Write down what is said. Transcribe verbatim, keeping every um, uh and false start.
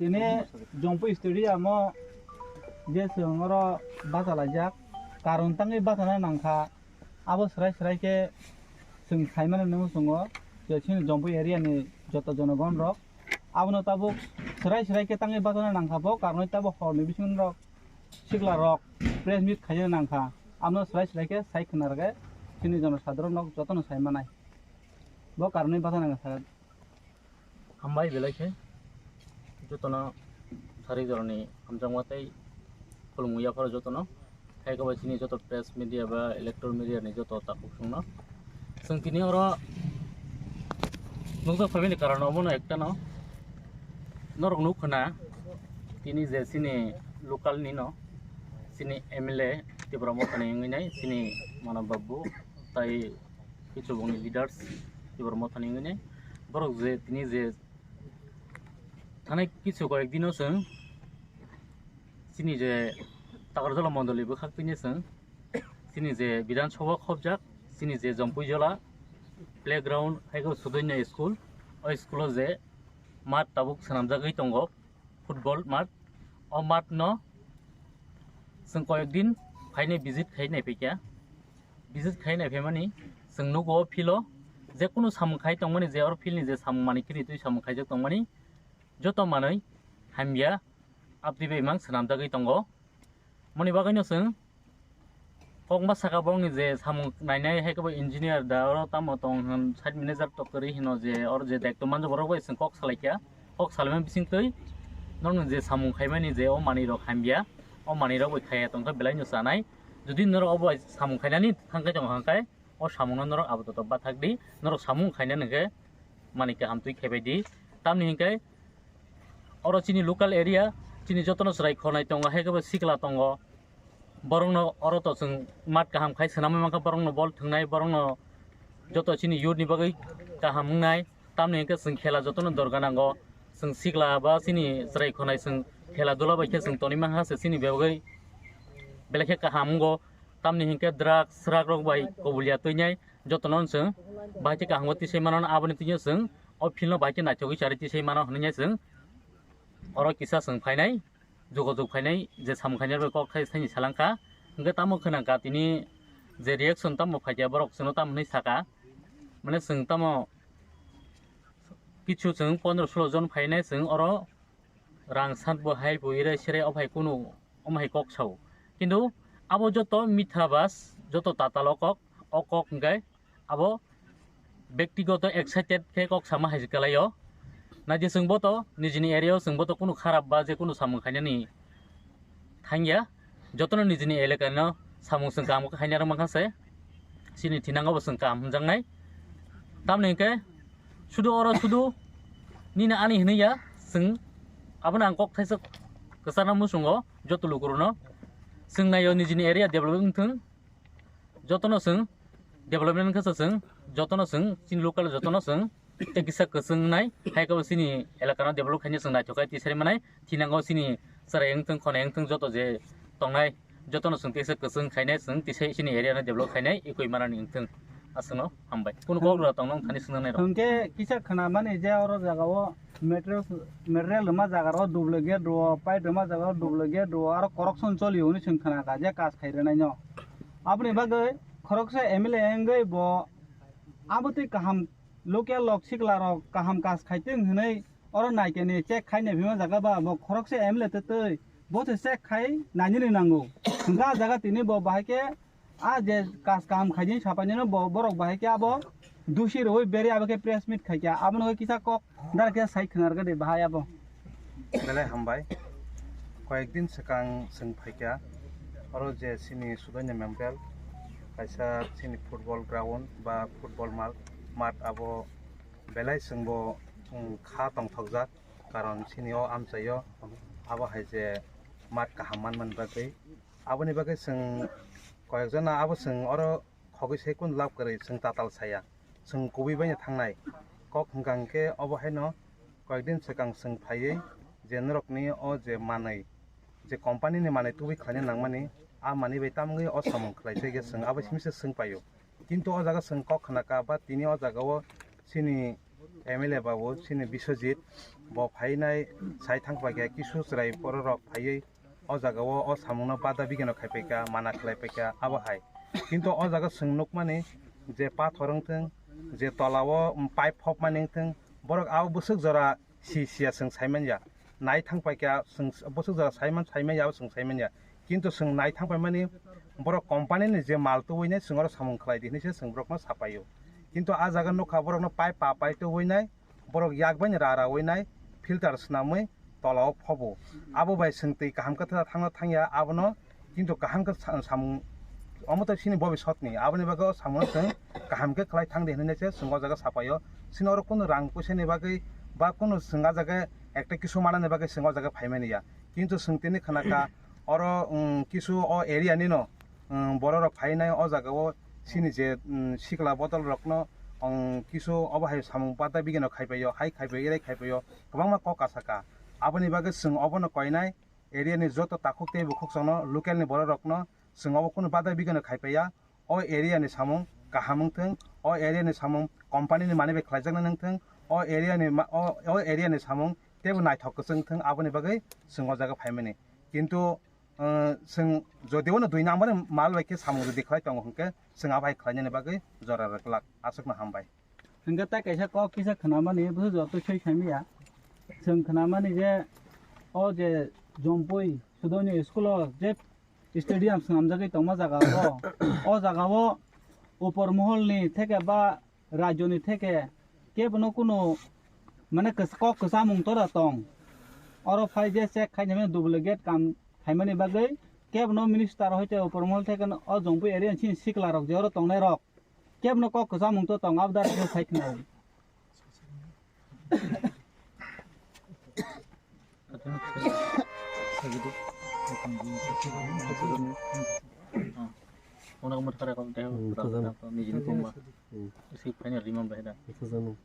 Tini Jompui stadium o je chwng oro bachalaijak, karon tangwi bachana nangkha, abo swrai swrai khe chwng saimano nung chwngo, je chini Jompui area ni joto jonogon rok. Abono tabuk swrai swrai khe tangwi bachana nangkha bo, karon tabuk horni bisingo sikla rok press meet khaina nangkha, abono swrai swrai khe sai khna rwkhe chini jonosadharon rok jotono sai manai. Bo karon bachana nangkha. Hambai belai khe jotono sari jorani hamjakma tei khulumung yapharo jotono, hai khe bo chini joto press media ba electronic media ni joto takhuk chwngno. Chwng tini oro nukjak phaimani karon obono ektano norok nukho na, tini je chini local nino chini M L A Tipra Mothani wngwi nai chini Manav Babu tai kichubungni leaders Tipra Mothani wngwi nai borok je tini je thanai kichu koyek dino chwng chini je Takarjala mondoli bwkhak tini chwng chini je Bidhan Sabha khobjak chini je Jompui Jola playground hai khe Sudonya school, o school o je mat tabuk swnamjagwi tongo, football mat. O mat no chwng koyek din phainai visit khai nai phaikha. Visit khai nai phaimani chwng nugo o field o je kunu samung khai tongmani, je oro field ni je samung mani kini twi samung khaijak tongmani joto manwi hamya abdi bai mang swnamjagwi tongo. Moni bagwi no chwng kok ma saka borokni je samung nainai hai khe bo engineer da oro tamo tong hwn site manager to kwrwi hino je oro je daitw manjak borok bai chwng kok salaikha, kok salaimani bisingtwi norokni je samung khaimani je o manwi rok hamya, o manwi rok bai khaiya tongkha belai no chanai. Jodi norok obo bai samung khainani thangkhai tongkha hwnkhe o samungno norok apatot bathak di, norok samung khainani hwnkhe manwi kaham twi khaibai di. Tamni hwnkhe oro chini local area, chini jotono chwrai khornai tongo, hai khe bo sikla tongo. Borokno oro to chwng mat kaham khai swnamwi mankha, borokno bol thwngnai, borokno joto chini youth ni bagwi kaham wngnai. Tamni hwnkhe chwng khela jotono dorga nango. Chwng sikla ba chini chwrai khornai chwng khela dula bai khe chwng tonwi mankha se chini bagwi belai khe kaham wngo. Tamni hwnkhe drug, srag rok bai kobulia twinai jotono chwng bahai khe kaham tisai mano, aboni twi chwng o field no bahai khe naithogwi charwi tisai mano hwnwi chwng oro kisa chwng phainai, jogajog phainai je samung khainai bai kok thai thaini salangkha. Hwnkhe tamo khwnangkha tini je reaction tamo phaikha borok chwngno tamo hwnwi saka, mane chwng tamo kichu chwng pondro sulo jon phainai chwng oro rang sat bo hai bo ire sire o phai kunu omo hai kok sao. Kintu abo joto mitha bas, joto tatal o kok, o kok hwnkhe abo bektigoto excited khe kok sama hai kwlaio. Naidi chwng bo to nijini area o chwng bo to kunu kharap ba je kunu samung khainani thangya. Jotono nijini elaka no samung chwng kaham khe khaina rwma kha se. Chini thinango bo chwng kaham hwnjaknai. Tamni hwnkhe sudu oro sudu nini ani hwnwi ya chwng abono ang kok thaisa kwcharna muchungo joto lukurokno. Chwng naio nijini area develop wngthwng. Jotono chwng development khe chwng jotono chwng chini local jotono chwng tei kisa kwchwng wngnai, hai khe bo chini elaka no develop khaina chwng naithok khe tisari manai. Thinango chini chwrai wngthwng, khonai wngthwng, joto je tongnai, jotono chwng tisa kwchwng khainai, chwng tisa chini area no develop khainai, ekoi manani wngthwng. Aswkno hambai. Kunu kok rwla tongno wng thani swngnai rok. Hwnkhe kisa khwnamani je oro jagao material, material rwma jaga rok duplicate rwo, pipe rwma jaga rok duplicate rwo, aro corruption cholio hwnwi chwng khwnakha je kas khairwnaino. Aboni bagwi khoroksa M L A wngwi bo abo twi kaham local rok sikla rok kaham kas khaitwng hwnwi oro naikeni check khaina phima jaga ba bo khoroksa M L A twi twi bo se check khai nainani nango. Hwnkhe ah jaga tini bo bahai khe ah je kas kaham khaidi sapainino bo borok bahai khe abo dusi rwui beri abo khe press meet khaikha. Abono kisa kok dara khe sai khwnarwgwi de bahai abo. Belai hambai. Koyek din swkang chwng phaikha. Oro je chini Sudonya Memorial kaisa chini football ground ba football mal-, mat abo belai chwngbo, um, kha tongthokjak, karon chini o amchaio abo hai je mat kaham manmani bagwi. Aboni bagwi chwng koyekjona abo chwng oro khogwi se kunu lab kwrwi chwng tatal saya, chwng kubui baino thangnai. Kok hwnkha hwnkhe obo haino koyekdin swkang chwng phaiwi je norokni o je manwi, je company ni manwi tubui khlaina nangmani, a manwi bai tamungwi o samung khlai thai khe chwng abo simi se swng paio. Kintu o jaga chwng kok khna kha ba tini o jaga o chini M L A babu chini Biswajit bo phainai sai thangpaikha kisu chwrai bororok phaiwi o jagao o samungno bada bigeno khaipaikha, mana khlaipaikha abo hai. Kintu o jaga chwng nukmani je pathor wngthwng, je tolao pipe phopmani wngthwng, borok abo bwswk jora si siya chwng saimanya. Nai thangpaikha chwng bwswk jora saiman saimanya abo chwng saimanya. Kintu chwng nai thangpaimani borok company ni je mal tubui nai chwng oro samung khlai di hinwi se chwng borokno sapaio. Kintu a jaga nukha borokno pipe pa pai tubui nai borok yak bai ra rawi nai filter swnamwi tolao phobo. Abo bai chwng twi kaham khe thangna thangya abono kintu kaham khe sa-, samung omo to chini bobiswt ni aboni bagwi o samung chwng kaham khe khlai thang di hinwi se chwng o jaga sapaio. Chini oro kunu rang puisa ni bagwi ba kunu chwng a jaga ekta kisu manani bagwi chwng o jaga phaimani ya. Kintu chwng tini khna kha oro, um, kisu o area ni no, um, borok rok phainai o jaga o chini je, um, sikla bodol rok no, um, kisu obo hai samung bata bigeno khaipaio, hai khaipaio, erai khaipaio, kwbangma kok kasaka. Aboni bagwi chwng obono koinai area ni joto takhuk tei bukhuk chwngno local ni borok rokno chwng obo kunu bata bigeno khaipaiya. O area ni samung kaham wngthwng, o area ni samung company ni manwi bai khlaijaknai wngthwng, o area ni ma-, o, o area ni samung teibo naithok kwchwng wngthwng, aboni bagwi chwng o jaga phaimani. Kintu, uh, chwng jodi ono dui number ni mal bai khe samung jodi khlai tongo hwnkhe chwng abo hai khlainani bagwi jora rwglak. Aswkno hambai. Hwnkhe tai kaisa kok kisa khwnamani, bwswk joto soi khaimaya. Chwng khwnamani je o je Jompui Sudoni school o je stadium swnamjagwi tongma jaga o, o jaga o upor mohol ni theke ba rajyo ni theke kebono kunu mane kwch-, kok kwchamung tora tong. Oro phai je check khainani duplicate kam khaimani bagwi kebono minister hoite upor mohol theke o Jompui area ni chini sikla rok je oro tongnai rok. Kebno kok kwchamung to tong, abdar khe sai khna. Ona ko mutkhara ko deh, Hmm, kwcham. Nijini kumba. Hmm. Si final imam dah dah. Kwcham.